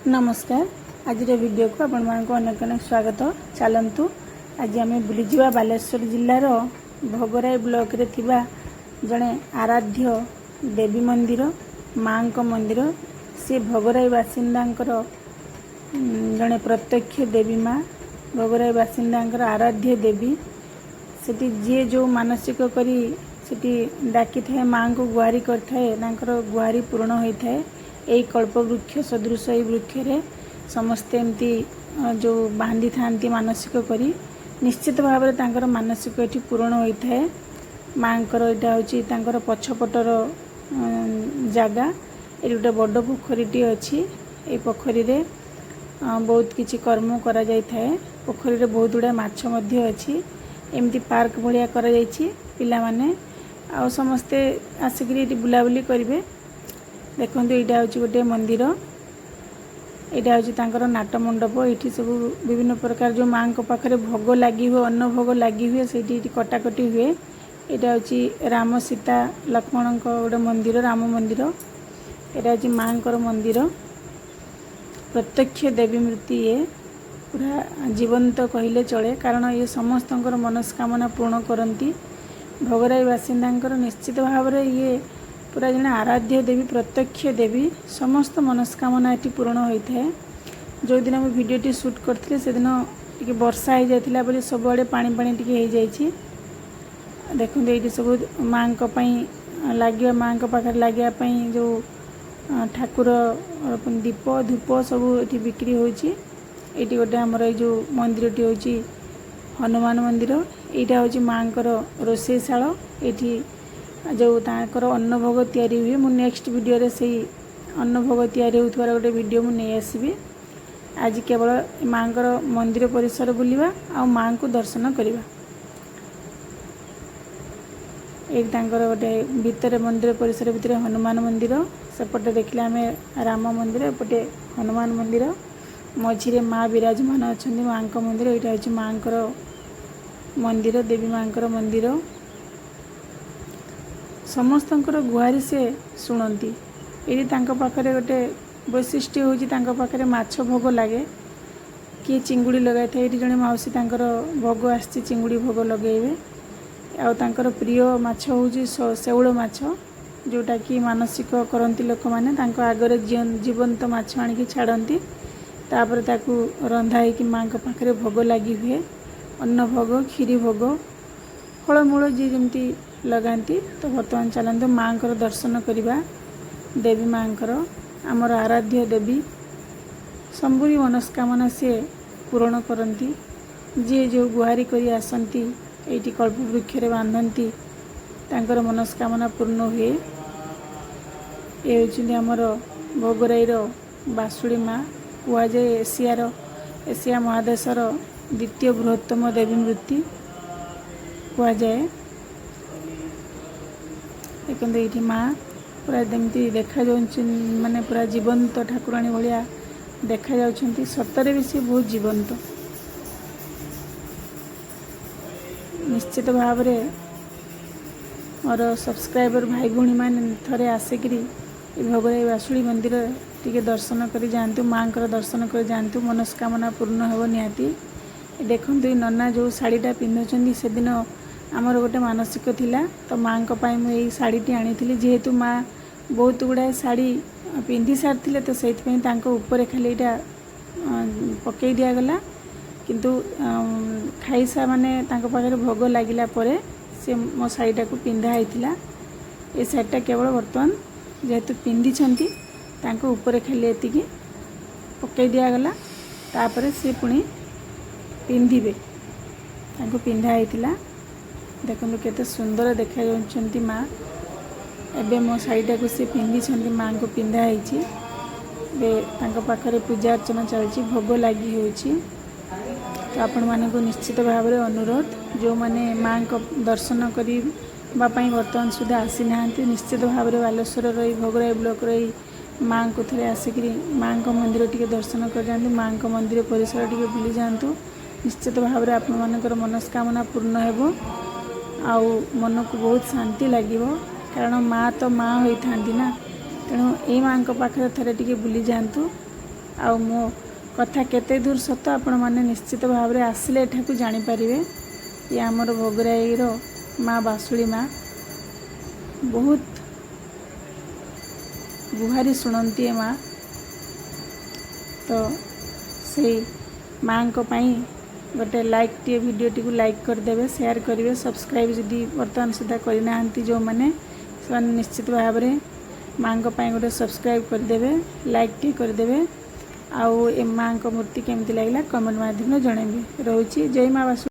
ନମସ୍କାର, ଆଜିର ଭିଡ଼ିଓକୁ ଆପଣମାନଙ୍କୁ ଅନେକ ଅନେକ ସ୍ୱାଗତ। ଚାଲନ୍ତୁ, ଆଜି ଆମେ ବୁଲିଯିବା ବାଲେଶ୍ୱର ଜିଲ୍ଲାର ଭୋଗରାଇ ବ୍ଲକରେ ଥିବା ଜଣେ ଆରାଧ୍ୟ ଦେବୀ ମନ୍ଦିର, ମାଙ୍କ ମନ୍ଦିର। ସେ ଭୋଗରାଇ ବାସିନ୍ଦାଙ୍କର ଜଣେ ପ୍ରତ୍ୟକ୍ଷ ଦେବୀ ମା, ଭୋଗରାଇ ବାସିନ୍ଦାଙ୍କର ଆରାଧ୍ୟ ଦେବୀ। ସେଠି ଯିଏ ଯେଉଁ ମାନସିକ କରି ସେଠି ଡାକିଥାଏ, ମାଆଙ୍କୁ ଗୁହାରି କରିଥାଏ, ତାଙ୍କର ଗୁହାରି ପୂରଣ ହୋଇଥାଏ। ଏଇ କଳ୍ପବୃକ୍ଷ ସଦୃଶ ଏଇ ବୃକ୍ଷରେ ସମସ୍ତେ ଏମିତି ଯେଉଁ ବାନ୍ଧିଥାନ୍ତି ମାନସିକ କରି, ନିଶ୍ଚିତ ଭାବରେ ତାଙ୍କର ମାନସିକ ଏଠି ପୂରଣ ହୋଇଥାଏ ମାଆଙ୍କର। ଏଇଟା ହେଉଛି ତାଙ୍କର ପଛପଟର ଜାଗା। ଏଠି ଗୋଟେ ବଡ଼ ପୋଖରୀଟିଏ ଅଛି। ଏଇ ପୋଖରୀରେ ବହୁତ କିଛି କର୍ମ କରାଯାଇଥାଏ। ପୋଖରୀରେ ବହୁତ ଗୁଡ଼ାଏ ମାଛ ମଧ୍ୟ ଅଛି। ଏମିତି ପାର୍କ ଭଳିଆ କରାଯାଇଛି। ପିଲାମାନେ ଆଉ ସମସ୍ତେ ଆସିକିରି ଏଠି ବୁଲାବୁଲି କରିବେ। ଦେଖନ୍ତୁ, ଏଇଟା ହେଉଛି ଗୋଟିଏ ମନ୍ଦିର। ଏଇଟା ହେଉଛି ତାଙ୍କର ନାଟ ମଣ୍ଡପ। ଏଇଠି ସବୁ ବିଭିନ୍ନ ପ୍ରକାର ଯେଉଁ ମାଆଙ୍କ ପାଖରେ ଭୋଗ ଲାଗି ହୁଏ, ଅନ୍ନ ଭୋଗ ଲାଗି ହୁଏ, ସେଇଠି ଏଇଠି କଟାକଟି ହୁଏ। ଏଇଟା ହେଉଛି ରାମ, ସୀତା, ଲକ୍ଷ୍ମଣଙ୍କ ଗୋଟେ ମନ୍ଦିର, ରାମ ମନ୍ଦିର। ଏଇଟା ହେଉଛି ମାଆଙ୍କର ମନ୍ଦିର। ପ୍ରତ୍ୟକ୍ଷ ଦେବୀ ମୂର୍ତ୍ତି ଇଏ, ପୁରା ଜୀବନ୍ତ କହିଲେ ଚଳେ, କାରଣ ଇଏ ସମସ୍ତଙ୍କର ମନସ୍କାମନା ପୂରଣ କରନ୍ତି। ଭୋଗରାଇ ବାସିନ୍ଦାଙ୍କର ନିଶ୍ଚିତ ଭାବରେ ଇଏ ପୁରା ଜଣେ ଆରାଧ୍ୟ ଦେବୀ, ପ୍ରତ୍ୟକ୍ଷ ଦେବୀ। ସମସ୍ତ ମନସ୍କାମନା ଏଠି ପୂରଣ ହୋଇଥାଏ। ଯେଉଁଦିନ ମୁଁ ଭିଡ଼ିଓଟି ସୁଟ୍ କରିଥିଲି, ସେଦିନ ଟିକେ ବର୍ଷା ହେଇଯାଇଥିଲା ବୋଲି ସବୁଆଡ଼େ ପାଣି ପାଣି ଟିକେ ହେଇଯାଇଛି। ଦେଖନ୍ତୁ, ଏଇଠି ସବୁ ମାଆଙ୍କ ପାଇଁ ଲାଗିବା, ମାଆଙ୍କ ପାଖରେ ଲାଗିବା ପାଇଁ ଯେଉଁ ଠାକୁର ଦୀପ, ଧୂପ ସବୁ ଏଠି ବିକ୍ରି ହେଉଛି। ଏଇଠି ଗୋଟେ ଆମର ଏଇ ଯେଉଁ ମନ୍ଦିରଟି ହେଉଛି ହନୁମାନ ମନ୍ଦିର। ଏଇଟା ହେଉଛି ମାଆଙ୍କର ରୋଷେଇଶାଳ। ଏଇଠି ଯେଉଁ ତାଙ୍କର ଅନ୍ନଭୋଗ ତିଆରି ହୁଏ। ମୁଁ ନେକ୍ସଟ ଭିଡ଼ିଓରେ ସେଇ ଅନ୍ନଭୋଗ ତିଆରି ହେଉଥିବାର ଗୋଟେ ଭିଡ଼ିଓ ମୁଁ ନେଇ ଆସିବି। ଆଜି କେବଳ ମାଆଙ୍କର ମନ୍ଦିର ପରିସର ବୁଲିବା ଆଉ ମାଆଙ୍କୁ ଦର୍ଶନ କରିବା। ଏଇଠି ତାଙ୍କର ଗୋଟେ ଭିତରେ, ମନ୍ଦିର ପରିସର ଭିତରେ ହନୁମାନ ମନ୍ଦିର। ସେପଟେ ଦେଖିଲେ ଆମେ ରାମ ମନ୍ଦିର, ଏପଟେ ହନୁମାନ ମନ୍ଦିର। ମଝିରେ ମା ବିରାଜମାନ ଅଛନ୍ତି, ମାଆଙ୍କ ମନ୍ଦିର। ଏଇଟା ହେଉଛି ମାଆଙ୍କର ମନ୍ଦିର, ଦେବୀ ମାଆଙ୍କର ମନ୍ଦିର। ସମସ୍ତଙ୍କର ଗୁହାରି ସେ ଶୁଣନ୍ତି। ଏଇଠି ତାଙ୍କ ପାଖରେ ଗୋଟେ ବୈଶିଷ୍ଟ୍ୟ ହେଉଛି, ତାଙ୍କ ପାଖରେ ମାଛ ଭୋଗ ଲାଗେ। କିଏ ଚିଙ୍ଗୁଡ଼ି ଲଗାଇଥାଏ। ଏଇଠି ଜଣେ ମାଉସୀ, ତାଙ୍କର ଭୋଗ ଆସିଛି, ଚିଙ୍ଗୁଡ଼ି ଭୋଗ ଲଗାଇବେ। ଆଉ ତାଙ୍କର ପ୍ରିୟ ମାଛ ହେଉଛି ଶେଉଳ ମାଛ, ଯେଉଁଟାକି ମାନସିକ କରନ୍ତି ଲୋକମାନେ। ତାଙ୍କ ଆଗରେ ଜୀବନ୍ତ ମାଛ ଆଣିକି ଛାଡ଼ନ୍ତି। ତାପରେ ତାକୁ ରନ୍ଧା ହେଇକି ମାଆଙ୍କ ପାଖରେ ଭୋଗ ଲାଗି ହୁଏ। ଅନ୍ନ ଭୋଗ, କ୍ଷୀରି ଭୋଗ, ଫଳମୂଳ ଯିଏ ଯେମିତି ଲଗାନ୍ତି। ତ ବର୍ତ୍ତମାନ ଚାଲନ୍ତୁ, ମାଆଙ୍କର ଦର୍ଶନ କରିବା, ଦେବୀ ମାଆଙ୍କର, ଆମର ଆରାଧ୍ୟ ଦେବୀ। ସବୁରି ମନସ୍କାମନା ସିଏ ପୂରଣ କରନ୍ତି। ଯିଏ ଯେଉଁ ଗୁହାରି କରି ଆସନ୍ତି, ଏଇଠି କଳ୍ପବୃକ୍ଷରେ ବାନ୍ଧନ୍ତି, ତାଙ୍କର ମନସ୍କାମନା ପୂର୍ଣ୍ଣ ହୁଏ। ଏ ହେଉଛନ୍ତି ଆମର ଭୋଗରାଇର ବାସୁଳୀ ମା। କୁହାଯାଏ ଏସିଆ ମହାଦେଶର ଦ୍ୱିତୀୟ ବୃହତ୍ତମ ଦେବୀ ମୂର୍ତ୍ତି କୁହାଯାଏ। ଦେଖନ୍ତୁ, ଏଇଠି ମା ପୁରା ଯେମିତି ଦେଖାଯାଉଛନ୍ତି, ମାନେ ପୁରା ଜୀବନ୍ତ ଠାକୁରାଣୀ ଭଳିଆ ଦେଖାଯାଉଛନ୍ତି। ସତରେ ବି ସେ ବହୁତ ଜୀବନ୍ତ। ନିଶ୍ଚିତ ଭାବରେ ମୋର ସବସ୍କ୍ରାଇବର ଭାଇ ଭଉଣୀମାନେ ଥରେ ଆସିକିରି ଏ ଭୋଗରାଇ ବାସୁଳୀ ମନ୍ଦିର ଟିକେ ଦର୍ଶନ କରି ଯାଆନ୍ତୁ, ମାଆଙ୍କର ଦର୍ଶନ କରି ଯାଆନ୍ତୁ। ମନସ୍କାମନା ପୂର୍ଣ୍ଣ ହେବ ନିହାତି। ଦେଖନ୍ତୁ, ଏଇ ନନା ଯେଉଁ ଶାଢ଼ୀଟା ପିନ୍ଧୁଛନ୍ତି, ସେଦିନ ଆମର ଗୋଟେ ମାନସିକ ଥିଲା, ତ ମାଆଙ୍କ ପାଇଁ ମୁଁ ଏଇ ଶାଢ଼ୀଟି ଆଣିଥିଲି। ଯେହେତୁ ମା ବହୁତ ଗୁଡ଼ାଏ ଶାଢ଼ୀ ପିନ୍ଧି ସାରିଥିଲେ, ତ ସେଇଥିପାଇଁ ତାଙ୍କ ଉପରେ ଖାଲି ଏଇଟା ପକାଇ ଦିଆଗଲା। କିନ୍ତୁ ଖାଇସା ମାନେ ତାଙ୍କ ପାଖରେ ଭୋଗ ଲାଗିଲା ପରେ ସେ ମୋ ଶାଢ଼ୀଟାକୁ ପିନ୍ଧା ହେଇଥିଲା। ଏ ଶାଢ଼ୀଟା କେବଳ ବର୍ତ୍ତମାନ ଯେହେତୁ ପିନ୍ଧିଛନ୍ତି, ତାଙ୍କ ଉପରେ ଖାଲି ଏତିକି ପକାଇ ଦିଆଗଲା। ତାପରେ ସେ ପୁଣି ପିନ୍ଧିବେ, ତାଙ୍କୁ ପିନ୍ଧା ହେଇଥିଲା। ଦେଖନ୍ତୁ, କେତେ ସୁନ୍ଦର ଦେଖାଯାଉଛନ୍ତି ମା। ଏବେ ମୋ ଶାଢ଼ୀଟାକୁ ସେ ପିନ୍ଧିଛନ୍ତି, ମାଆଙ୍କୁ ପିନ୍ଧା ହେଇଛି। ଏବେ ତାଙ୍କ ପାଖରେ ପୂଜା ଅର୍ଚ୍ଚନା ଚାଲିଛି, ଭୋଗ ଲାଗି ହେଉଛି। ତ ଆପଣମାନଙ୍କୁ ନିଶ୍ଚିତ ଭାବରେ ଅନୁରୋଧ, ଯେଉଁମାନେ ମାଆଙ୍କ ଦର୍ଶନ କରିବା ପାଇଁ ବର୍ତ୍ତମାନ ସୁଦ୍ଧା ଆସିନାହାନ୍ତି, ନିଶ୍ଚିତ ଭାବରେ ବାଲେଶ୍ୱରର ଏଇ ଭୋଗରାଇ ବ୍ଲକର ଏଇ ମାଆଙ୍କୁ ଥରେ ଆସିକିରି ମାଆଙ୍କ ମନ୍ଦିର ଟିକେ ଦର୍ଶନ କରିଯାଆନ୍ତୁ, ମାଆଙ୍କ ମନ୍ଦିର ପରିସର ଟିକେ ବୁଲି ଯାଆନ୍ତୁ। ନିଶ୍ଚିତ ଭାବରେ ଆପଣମାନଙ୍କର ମନସ୍କାମନା ପୂର୍ଣ୍ଣ ହେବ ଆଉ ମନକୁ ବହୁତ ଶାନ୍ତି ଲାଗିବ, କାରଣ ମା ତ ମା ହୋଇଥାନ୍ତି ନା। ତେଣୁ ଏଇ ମାଆଙ୍କ ପାଖରେ ଥରେ ଟିକେ ବୁଲି ଯାଆନ୍ତୁ। ଆଉ ମୋ କଥା କେତେ ଦୂର ସତ, ଆପଣମାନେ ନିଶ୍ଚିତ ଭାବରେ ଆସିଲେ ଏଠାକୁ ଜାଣିପାରିବେ। ଇଏ ଆମର ଭୋଗରାଇର ମା ବାସୁଳି ମା। ବହୁତ ଗୁହାରି ଶୁଣନ୍ତି ଏ ମା। ତ ସେଇ ମାଙ୍କ ପାଇଁ ଗୋଟେ ଲାଇକ୍ଟିଏ, ଭିଡ଼ିଓଟିକୁ ଲାଇକ୍ କରିଦେବେ, ସେୟାର କରିବେ। ସବସ୍କ୍ରାଇବ୍ ଯଦି ବର୍ତ୍ତମାନ ସୁଦ୍ଧା କରିନାହାନ୍ତି ଯେଉଁମାନେ, ସେମାନେ ନିଶ୍ଚିତ ଭାବରେ ମାଙ୍କ ପାଇଁ ଗୋଟେ ସବସ୍କ୍ରାଇବ୍ କରିଦେବେ, ଲାଇକ୍ଟିଏ କରିଦେବେ। ଆଉ ଏ ମାଙ୍କ ମୂର୍ତ୍ତି କେମିତି ଲାଗିଲା, କମେଣ୍ଟ ମାଧ୍ୟମରେ ଜଣାଇବେ। ରହୁଛି, ଜୟ ମା ବାସୁ।